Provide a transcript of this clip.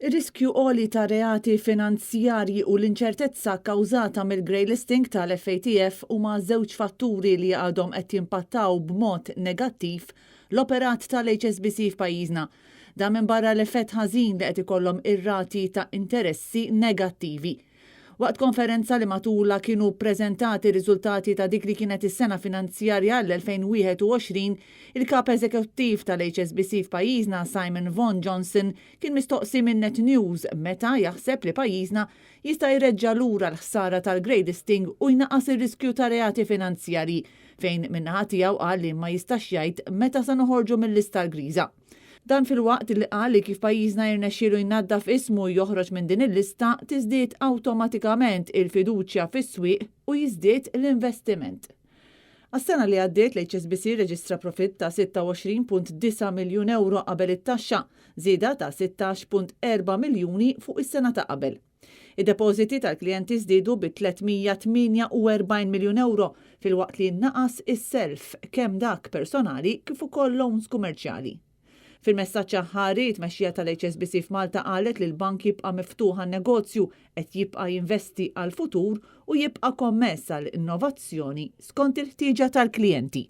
Ir-riskju għoli ta' reati finanzjarji u l-inċertezza kkawżata mill-grey listing tal-FATF huma żewġ fatturi li għadhom qed jimpattaw b'mod negattiv l-operat tal-HSBC f'pajjiżna. Dan minbarra l-effett ħażin li qed ikollhom ir-rati ta' interessi negattivi. Waqt konferenza li matulha kienu ppreżentati r-riżultati ta' dik li kienet is-sena finanzjarja għall-2021, il-Kap Eżekuttiv tal-HSBC f'pajjiżna Simon Vaughan Johnson kien mistoqsi minn Net News meta jaħseb li pajjiżna jista' jreġġa' lura l-ħsara tal-grey listing u jnaqqas ir-riskju ta' reati finanzjarji, fejn min-naħa tiegħu qal li ma jistax jgħid meta se noħorġu mil-lista l-griża. Dan filwaqt li qal li kif pajjiżna jirnexxielu jnaddaf ismu u joħroġ minn din il-lista, tiżdied awtomatikament il-fiduċja fis-swieq u jiżdied l-investiment. Għas-sena li għaddiet l-HSBC rreġistra profitt ta' 26.9 miljun ewro qabel it-taxxa, żieda ta' 16.4 miljuni fuq is-sena ta' qabel. Id-depożiti tal-klijenti żdiedu bi 348 miljun ewro filwaqt li naqas is-self kemm dak personali kif ukoll loans kummerċjali. Fil-messaġġ aħħari, it-tmexxija tal-HSBC f'Malta qalet li l-bank jibqa' miftuħ għan-negozju, qed jibqa' jinvesti għall-futur u jibqa' kommess għal innovazzjoni skont il-ħtieġa tal-klijenti.